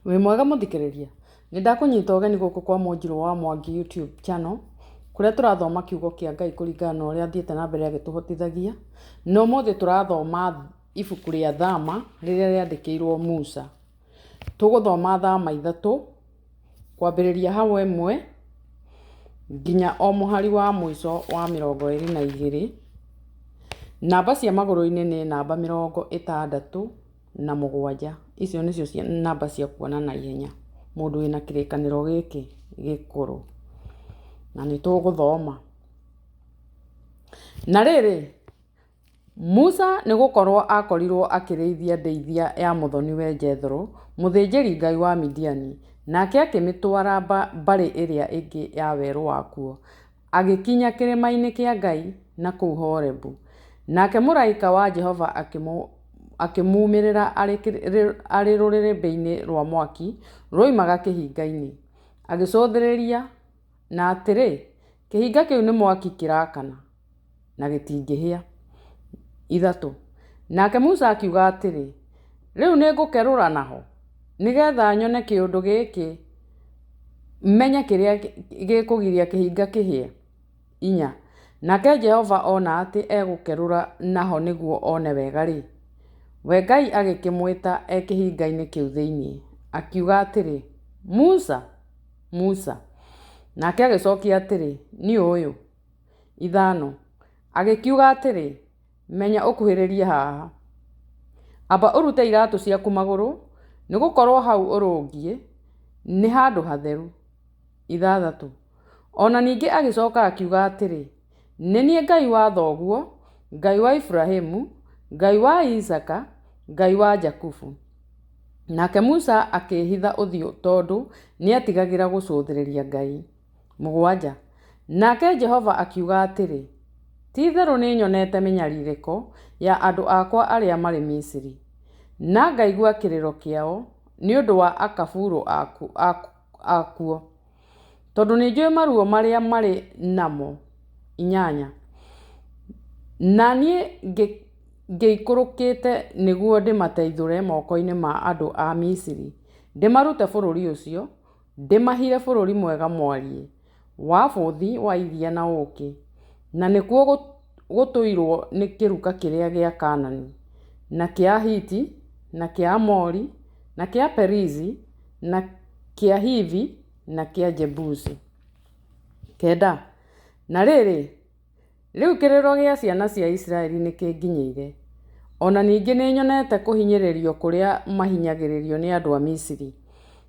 Wĩ mwega mũthikĩrĩria? Nĩ ndakũnyita ũgeni gũkũ kwa Mũnjirũ wa Mwangi YouTube channel, kũrĩa tũrathoma kiugo kĩa Ngai kũringana na ũrĩa athiĩte na mbere agĩtũhotithagia. Na ũmũthĩ tũrathoma ibuku rĩa Thama rĩrĩa rĩandĩkĩirwo Musa. Tũgũthoma Thama 3, kwambĩrĩria hau 1 nginya o mũhari wa mũico wa 22. Namba cia magũrũ-inĩ nĩ namba 67. Icio nĩcio namba cia kuona na ihenya mũndũ wĩna kĩrĩkanĩro gĩkĩ gĩkũrũ. Na nĩ tũgũthoma. Na rĩrĩ, Musa nĩ gũkorũo aakorirũo akĩrĩithia ndĩithia ya mũthoniwe Jethero, mũthĩnjĩri-ngai wa Midiani, nake akĩmĩtwara mbarĩ ĩrĩa ĩngĩ ya werũ wakuo, agĩkinya kĩrĩma-inĩ kĩa Ngai, na kũu Horebu. Nake mũraika wa Jehova akĩmuumĩrĩra arĩ rũrĩrĩmbĩ-inĩ rwa mwaki ruoimaga kĩhinga-inĩ. Agĩcũthĩrĩria, na atĩrĩ, kĩhinga kĩu nĩ mwaki kĩraakana, na gĩtingĩhĩa. 3. Nake Musa akiuga atĩrĩ, Rĩu nĩngũkerũra naho, nĩ getha nyone kĩũndũ gĩkĩ, menye kĩrĩa gĩkũgiria kĩhinga kĩhĩe. 4. Nake Jehova ona atĩ egũkerũra naho nĩguo one wega-rĩ, we Ngai agĩkĩmwĩta e kĩhinga-inĩ kĩu thĩinĩ, akiuga atĩrĩ, Musa, Musa. Nake agĩcokia atĩrĩ, Niĩ ũyũ. 5. Agĩkiuga atĩrĩ, Menya ũkuhĩrĩrie haha. Amba ũrute iratũ ciaku magũrũ, nĩ gũkorũo hau ũrũngiĩ nĩ handũ hatheru. 6. O na ningĩ agĩcoka akiuga atĩrĩ, Nĩ niĩ Ngai wa thoguo, Ngai wa Iburahimu, Ngai wa Isaaka, Ngai wa Jakubu. Nake Musa akĩĩhitha ũthiũ tondũ nĩetigagĩra gũcũthĩrĩria Ngai. 7. Nake Jehova akiuga atĩrĩ, Ti-itherũ nĩnyonete mĩnyarirĩko ya andũ akwa arĩa marĩ Misiri, na ngaigua kĩrĩro kĩao nĩ ũndũ wa akaburũ akuo, tondũ nĩnjũĩ maruo marĩa marĩ namo. 8. Na niĩ ngĩikũrũkĩte nĩguo ndĩmateithũre moko-inĩ ma andũ a Misiri, ndĩmarute bũrũri ũcio, ndĩmahire bũrũri mwega mwariĩ, wa bũthi wa iria na ũũkĩ, na nĩkuo gũtũirwo nĩ kĩruka kĩrĩa gĩa Kaanani, na kĩa Ahiti, na kĩa Amori, na kĩa Perizi, na kĩa Hivi, na kĩa Jebusi. 9. Na rĩrĩ, rĩu kĩrĩro gĩa ciana cia Isiraeli nĩkĩnginyĩire, o na ningĩ nĩnyonete kũhinyĩrĩrio kũrĩa mahinyagĩrĩrio nĩ andũ a Misiri.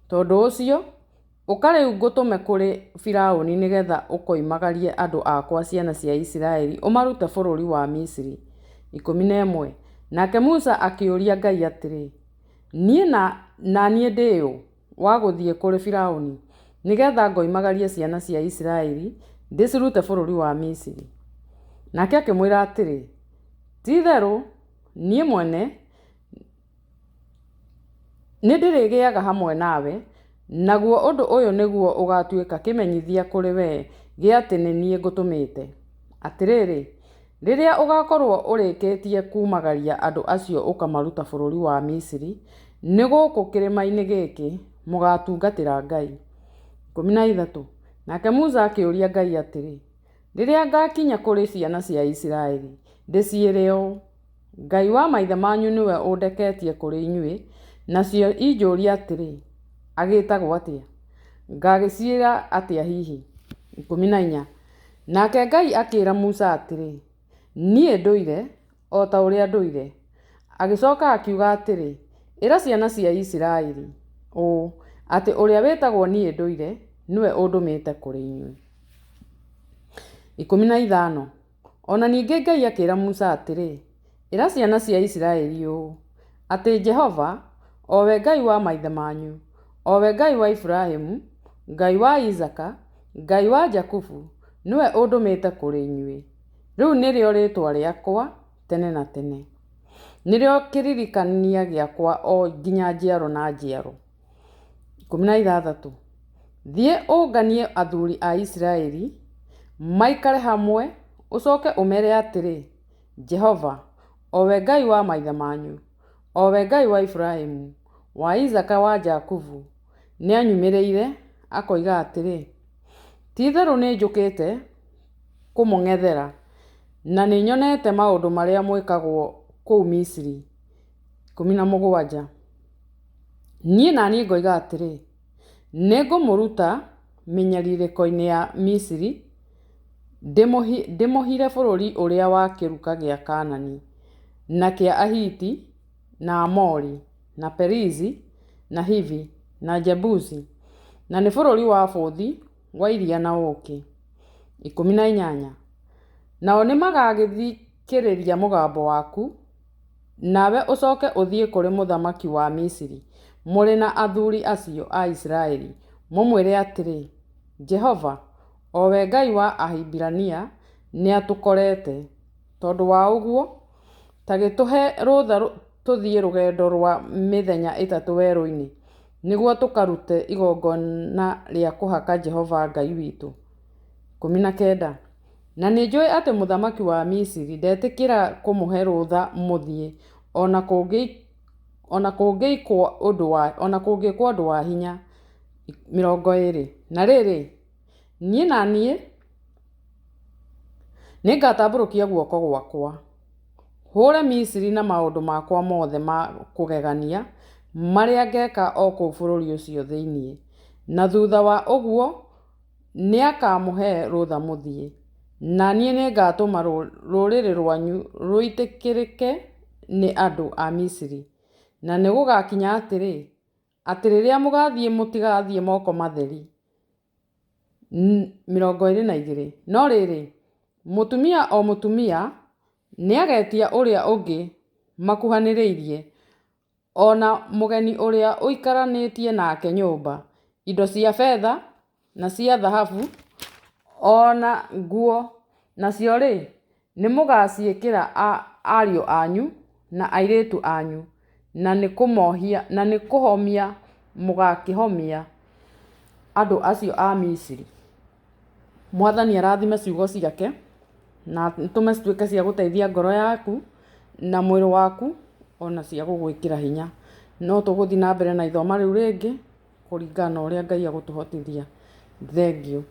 Tondũ ũcio, ũka rĩu ngũtũme kũrĩ Firauni nĩ getha ũkoimagarie andũ akwa ciana cia Isiraeli ũmarute bũrũri wa Misiri. 11. Nake Musa akĩũria Ngai atĩrĩ, Niĩ na niĩ ndĩ ũ? wa gũthiĩ kũrĩ Firauni, nĩ getha ngoimagarie ciana cia Isiraeli ndĩcirute bũrũri wa Misiri. Nake akĩmwĩra atĩrĩ, Ti-itherũ niĩ mwene nĩndĩrĩgĩaga hamwe nawe, naguo ũndũ ũyũ nĩguo ũgatuĩka kĩmenyithia kũrĩ wee gĩa atĩ nĩ niĩ ngũtũmĩte, Atĩrĩrĩ, rĩrĩa ũgakorũo ũrĩkĩtie kuumagaria andũ acio ũkamaruta bũrũri wa Misiri, nĩ gũkũ kĩrĩma-inĩ gĩkĩ mũgatungatĩra Ngai. 13. Nake Musa akĩũria Ngai atĩrĩ, Rĩrĩa ngakinya kũrĩ ciana cia Isiraeli, ndĩciĩre ũũ, 'Ngai wa maithe manyu nĩwe ũndeketie kũrĩ inyuĩ, nacio injũrie atĩrĩ, 'Agĩĩtagwo atĩa? Ngagĩciĩra atĩa hihi? 14. Nake Ngai akĩĩra Musa atĩrĩ, Niĩ ndũire o ta ũrĩa ndũire. Agĩcoka akiuga atĩrĩ, Ĩra ciana cia Isiraeli ũũ, atĩ ũrĩa wĩtagwo Niĩ Ndũire nĩwe ũndũmĩte kũrĩ inyuĩ. 15. O na ningĩ Ngai akĩĩra Musa atĩrĩ, Ĩra ciana cia Isiraeli ũũ, atĩ Jehova, o we Ngai wa maithe manyu, o we Ngai wa Iburahimu, Ngai wa Isaaka, Ngai wa Jakubu, nĩwe ũndũmĩte kũrĩ inyuĩ. Rĩu nĩrĩo rĩĩtwa rĩakwa tene na tene, nĩrĩo kĩririkania gĩakwa o nginya njiaro na njiaro. 16. Thiĩ ũnganie athuri a Isiraeli maikare hamwe, ũcoke ũmeere atĩrĩ, 'Jehova, o we Ngai wa maithe manyu, o we Ngai wa Iburahimu, wa Isaaka wa Jakubu, nĩanyumĩrĩire, akoiga atĩrĩ, Ti-itherũ nĩnjũkĩte kũmũng'ethera, na nĩnyonete maũndũ marĩa mwĩkagwo kũu Misiri. 17. Niĩ na niĩ ngoiga atĩrĩ, Nĩngũmũruta mĩnyarirĩko-inĩ ya Misiri, ndĩmũhire bũrũri ũrĩa wa kĩruka gĩa Kaanani, na kĩa Ahiti, na Amori, na Perizi, na Hivi, na Jebusi, na nĩ bũrũri wa bũthi wa iria na ũũkĩ. 18. Nao nĩmagagĩthikĩrĩria mũgambo waku, nawe ũcoke ũthiĩ kũrĩ mũthamaki wa Misiri mũrĩ na athuri acio a Isiraeli, mũmwĩre atĩrĩ, Jehova, o we Ngai wa Ahibirania, nĩatũkorete. Tondũ wa ũguo, ta gĩtũhe rũtha tũthiĩ rũgendo rũa mĩthenya ĩtatũ werũ-inĩ, nĩguo tũkarute igongona rĩa kũhaka Jehova Ngai witũ. 19 Na nĩnjũĩ atĩ mũthamaki wa Misiri ndetĩkĩra kũmũhe rũtha mũthiĩ, o na kũngĩkwo ũndũ wa hinya. 20 Na rĩrĩ, niĩ na niĩ nĩngatambũrũkia guoko gwakwa, hũũre Misiri na maũndũ makwa mothe ma kũgegania marĩa ngeka o kũu bũrũri ũcio thĩinĩ, na thutha wa ũguo nĩakamũhe rũtha mũthiĩ. Na niĩ nĩngatũma rũrĩrĩ rwanyu rwĩtĩkĩrĩke nĩ andũ a Misiri. Na nĩgũgakinya atĩrĩ, atĩ rĩrĩa mũgathiĩ mũtigathiĩ moko matheri. 22 No rĩrĩ, mũtumia o mũtumia nĩagetia ũrĩa ũngĩ makuhanĩrĩirie, o na mũgeni ũrĩa ũikaranĩtie nake nyũmba, indo cia betha na cia thahabu, o na nguo, nacio-rĩ, nĩmũgaciĩkĩra ariũ anyu na airĩtu anyu, na nĩ kũhomia mũgakĩhomia andũ acio a Misiri. Mwathani arathime ciugo ciake na atũme cituĩke cia gũteithia ngoro yaku na mwĩrĩ waku, ona cia gũgwĩkĩra hinya. No tũgũthiĩ na mbere na ithoma rĩu rĩngĩ kũringana na ũrĩa Ngai egũtũhotithia. Thengiũ.